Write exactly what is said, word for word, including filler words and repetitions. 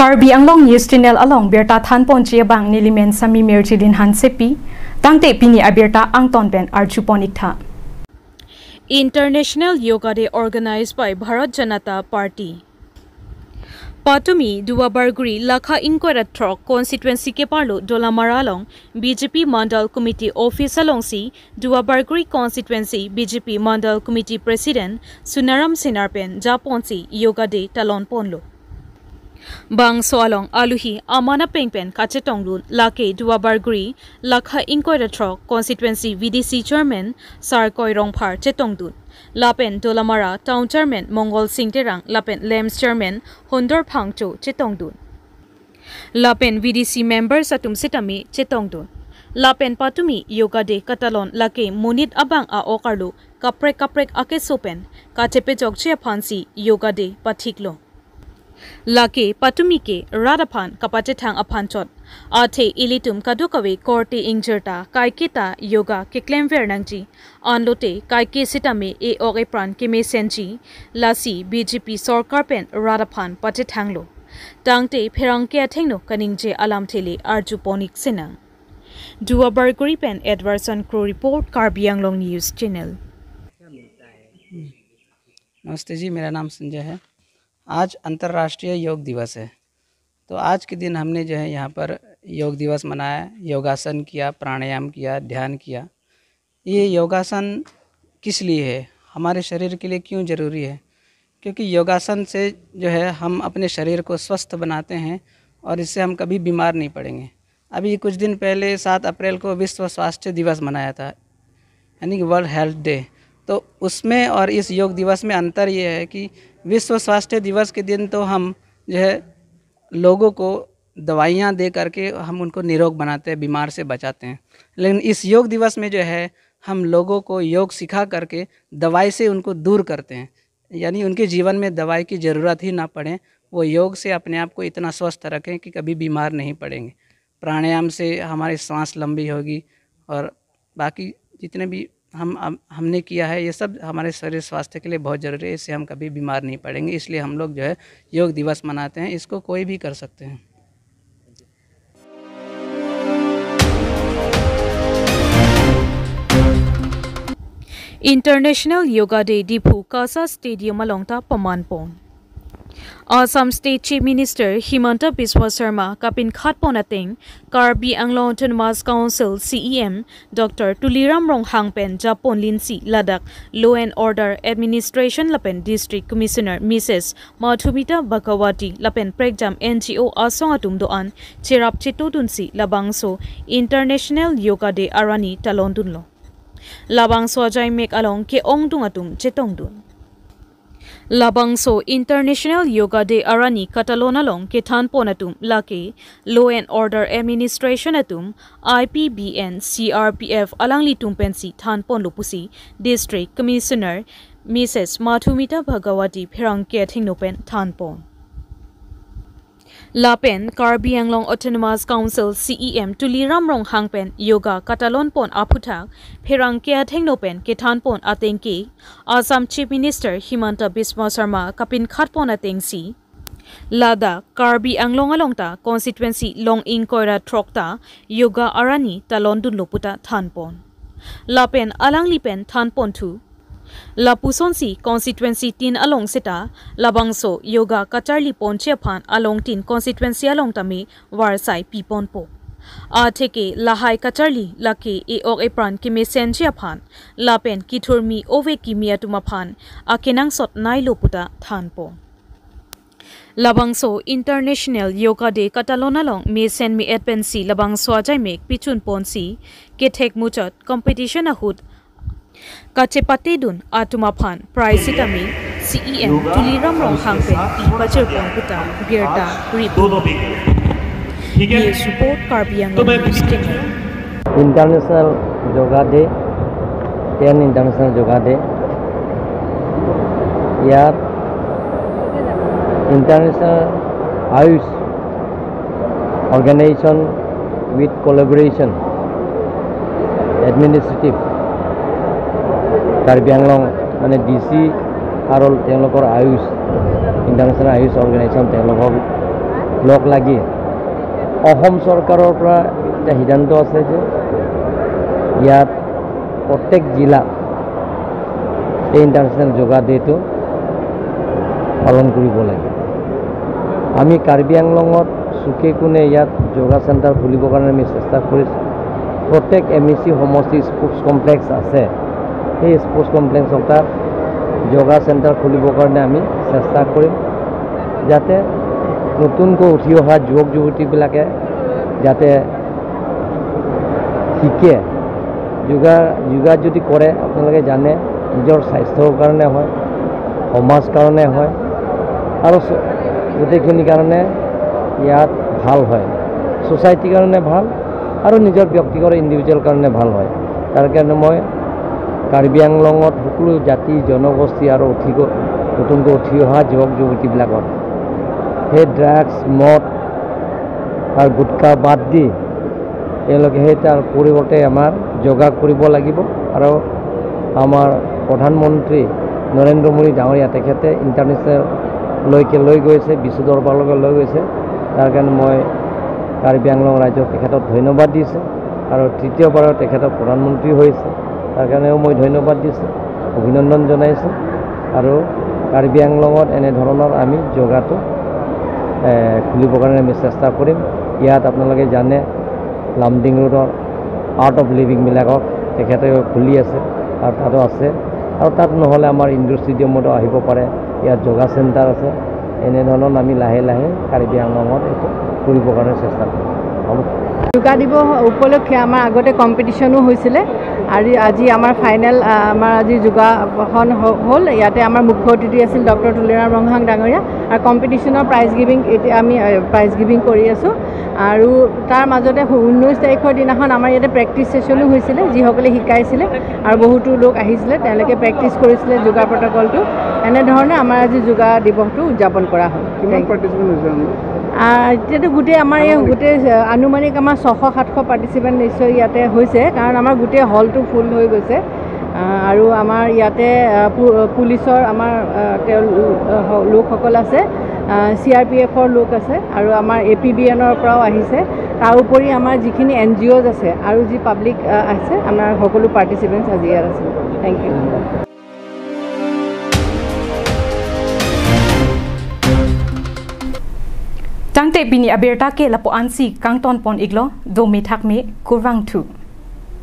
Karbi Anglong News Channel along birta thanponji abang nelimen Sami Mirjilin Hansepi, tangte pini abirta angton pen arjupon iktha. International Yoga Day organized by Bharat Janata Party. Patumi Duarbagori lakha ingkoi ra throk constituency keparlo Dolamara along B J P Mandal Committee office alongsi Duarbagori constituency B J P Mandal Committee President Sunaram Senar pen japonsi Yoga Day talonponlo. Bangso along aluhi aman apeng pen kachetongdun, lake Duarbagori lakha ingkoi ra throk constituency V D C chairman Sarkoi Rongphar chetongdun, lapen Dolamara town chairman Mongol Sing Terang lapen LAMPS chairman Hondor Phangcho chetongdun, lapen V D C members atum sitame chetongdun. Lapen patumi Yoga Day katalon lake monit abang a-ok arlo kaprek kaprek akeso pen kachepejokji aphansi Yoga Day pathiklo. Lake patumi ke rat aphan kapachethang aphan chot, athe ilitum kadokave korte ingjirta kaiketa yoga keklemver nangji, anlote kaike sitame e-ok epran kemesenji, lasi B J P sorkar pen rat aphan pachethanglo. Tangte pherangke athengno kaningje alamthe le arjupon iksinang. Duarbagori pen Edwardson Kro report, Karbi Anglong News Channel. नमस्ते जी, मेरा नाम संजय है। आज अंतर्राष्ट्रीय योग दिवस है, तो आज के दिन हमने जो है यहाँ पर योग दिवस मनाया, योगासन किया, प्राणायाम किया, ध्यान किया। ये योगासन किस लिए है, हमारे शरीर के लिए क्यों ज़रूरी है? क्योंकि योगासन से जो है हम अपने शरीर को स्वस्थ बनाते हैं और इससे हम कभी बीमार नहीं पड़ेंगे। अभी कुछ दिन पहले सात अप्रैल को विश्व स्वास्थ्य दिवस मनाया था, यानी कि वर्ल्ड हेल्थ डे। तो उसमें और इस योग दिवस में अंतर ये है कि विश्व स्वास्थ्य दिवस के दिन तो हम जो है लोगों को दवाइयाँ दे करके हम उनको निरोग बनाते हैं, बीमार से बचाते हैं। लेकिन इस योग दिवस में जो है हम लोगों को योग सिखा करके दवाई से उनको दूर करते हैं, यानी उनके जीवन में दवाई की ज़रूरत ही ना पड़े। वो योग से अपने आप को इतना स्वस्थ रखें कि कभी बीमार नहीं पड़ेंगे। प्राणायाम से हमारी सांस लंबी होगी और बाकी जितने भी हम हम- हमने किया है, ये सब हमारे शरीर स्वास्थ्य के लिए बहुत ज़रूरी है। इससे हम कभी बीमार नहीं पड़ेंगे, इसलिए हम लोग जो है योग दिवस मनाते हैं। इसको कोई भी कर सकते हैं। International Yoga Day Diphu KASA Stadium along ta pamanpon. Assam State Chief Minister Himanta Biswa Sarma kapinkhatpon ateng, Karbi Anglong Autonomous Council C E M Doctor Tuliram Ronghang pen japonlinsi ladak Law and Order Administration lapen District Commissioner Missus Madhumita Bhagawati lapen prekjam N G O asong atum do-an cherap chetodunsi labangso International Yoga Day arani talondunlo. Labangso ajaimek along ke-ongdung atum chetongdun. Labangso International Yoga Day arani katalon along kethanpon atum lake Law and Order Administration atum, I P B and C R P F alanglitum pensi thanponlo pusi District Commissioner Missus Madhumita Bhagawati pherangke athengno pen thanpon. Lapen Karbi Anglong Autonomous Council C E M Tuliram Ronghang pen yoga katalonpon aphuthak pherangke athengno pen kethanpon ateng ke Assam Chief Minister Himanta Biswa Sarma kapinkhatpon atengsi ladak Karbi Anglong along ta constituency long ingkoi ra throk ta yoga arani talondunlo puta thanpon. Lapen alangli pen thanponthu, lapusonsi constituency tin along seta labangso yoga kacharliponji aphan along tin constituency along tame varsai piponpo. Atheke lahai kacharli lake e-ok epran kemesenji aphan lapen kithurmi ove kimi atum aphan akenangsot nailo puta thanpon. Labangso International Yoga Day katalon along mesen me-et pensi labangso ajaimek pichunponsi kethek muchot competition ahut kachepatedun atum aphan prize sitame C E M Tuliram Ronghang pen pipachirpon puta birta ripo. News report, Karbi Anglong News Channel. International Yoga Day, ten International Yoga Day. ইয়াত International Ayush Organization with collaboration administrative Karbi Anglong মানে D C আৰু তেওঁলোকৰ আয়ুষ ইণ্টাৰনেশ্যনেল আয়ুষ অৰ্গেনাইজেশ্যন তেওঁলোকক লগ লাগি অসম চৰকাৰৰ পৰা এটা সিদ্ধান্ত আছে যে ইয়াত প্ৰত্যেক জিলাত এই ইণ্টাৰনেশ্যনেল যোগা ডেটো পালন কৰিব লাগে। আমি কাৰ্বি আংলঙত চুকে কোণে ইয়াত যোগা চেণ্টাৰ খুলিবৰ কাৰণে আমি চেষ্টা কৰিছোঁ। প্ৰত্যেক এম ই চি সমষ্টি স্পৰ্টছ কমপ্লেক্স আছে, সেই স্পৰ্টছ কমপ্লেক্সত তাত যোগা চেণ্টাৰ খুলিবৰ কাৰণে আমি চেষ্টা কৰিম, যাতে নতুনকৈ উঠি অহা যুৱক যুৱতীবিলাকে যাতে শিকে। যোগা যোগা যদি কৰে, আপোনালোকে জানে, নিজৰ স্বাস্থ্যৰ কাৰণে হয়, সমাজ কাৰণে হয়, আৰু চ- গোটেইখিনিৰ কাৰণে ইয়াত ভাল হয়, ছ'চাইটিৰ কাৰণে ভাল আৰু নিজৰ ব্যক্তিগত ইণ্ডিভিজুৱেল কাৰণে ভাল হয়। তাৰ কাৰণে মই কাৰ্বি আংলঙত সকলো জাতি জনগোষ্ঠী আৰু উঠি গ- নতুনকৈ উঠি অহা যুৱক যুৱতীবিলাকক সেই ড্ৰাগছ, মদ আৰু গুটখা বাদ দি তেওঁলোকে সেই তাৰ পৰিৱৰ্তে আমাৰ যোগা কৰিব লাগিব। আৰু আমাৰ প্ৰধানমন্ত্ৰী নৰেন্দ্ৰ মোদী ডাঙৰীয়া তেখেতে ইণ্টাৰনেশ্যনেললৈকে লৈ গৈছে, বিশ্ব দৰবাৰলৈকে লৈ গৈছে। তাৰ কাৰণে মই কাৰ্বি আংলং ৰাইজক তেখেতক ধন্যবাদ দিছোঁ। আৰু তৃতীয়বাৰৰ তেখেতক প্ৰধানমন্ত্ৰী হৈছে, তাৰ কাৰণেও মই ধন্যবাদ দিছোঁ, অভিনন্দন জনাইছোঁ। আৰু কাৰ্বি আংলঙত এনেধৰণৰ আমি যোগাটো এ, খুলিবৰ কাৰণে আমি চেষ্টা কৰিম। ইয়াত আপোনালোকে জানে, লামডিং ৰোডৰ আৰ্ট অফ লিভিংবিলাকক তেখেতে খুলি আছে আৰু তাতো আছে। আৰু তাত নহ'লে আমাৰ ইণ্ডোৰ ষ্টেডিয়ামতো আহিব পাৰে, ইয়াত যোগা চেণ্টাৰ আছে। এনেধৰণৰ আমি লাহে লাহে কাৰ্বি আংলঙত এইটো কৰিবৰ কাৰণে চেষ্টা কৰিম। হ'ব। যোগা দিৱস উপলক্ষে আমাৰ আগতে কম্পিটিশ্যনো হৈছিলে। আজি আজি আমাৰ ফাইনেল, আ, আমাৰ আজি যোগাসন হ- হ'ল। ইয়াতে আমাৰ মুখ্য অতিথি আছিল ডক্টৰ তুলিৰাম ৰংহাং ডাঙৰীয়া। আৰু কম্পিটিশ্যনৰ প্ৰাইজ গিভিং এতিয়া আমি, আ, প্ৰাইজ গিভিং কৰি আছোঁ। আৰু তাৰ মাজতে সু- ঊনৈছ তাৰিখৰ দিনাখন আমাৰ ইয়াতে প্ৰেক্টিছ ছেশ্যনো হৈছিলে, যিসকলে শিকাইছিলে আৰু বহুতো লোক আহিছিলে, তেওঁলোকে প্ৰেক্টিছ কৰিছিলে যোগা প্ৰট'কলটো। এনেধৰণে আমাৰ আজি যোগা দিৱসটো উদযাপন কৰা হ'ল। কিমান Thank you। পাৰ্টিচিপেণ্ট হৈছে আমাৰ? আহ, এতিয়াতো গোটেই আমাৰ এই আনুমানিক? গোটেই, আহ, আনুমানিক আমাৰ ছশ সাতশ পাৰ্টিচিপেণ্ট নিশ্চয় ইয়াতে হৈছে, কাৰণ আমাৰ গোটেই হলটো ফুল হৈ গৈছে। আহ, আৰু আমাৰ ইয়াতে, আহ, পু- পুলিচৰ আমাৰ, আহ, তেওঁ, আহ, লোকসকল আছে, চি আৰ পি এফৰ লোক আছে আৰু আমাৰ এ পি বি এনৰ পৰাও আহিছে। তাৰ উপৰি আমাৰ যিখিনি এন জি অ'জ আছে আৰু যি পাব্লিক, আহ, আছে, আমাৰ সকলো পাৰ্টিচিপেণ্টছ আজি ইয়াত আছে। Thank you। Tangte pini abirta ke lapu-ansi kangton pon iklo, dome thakme, kurvangthu.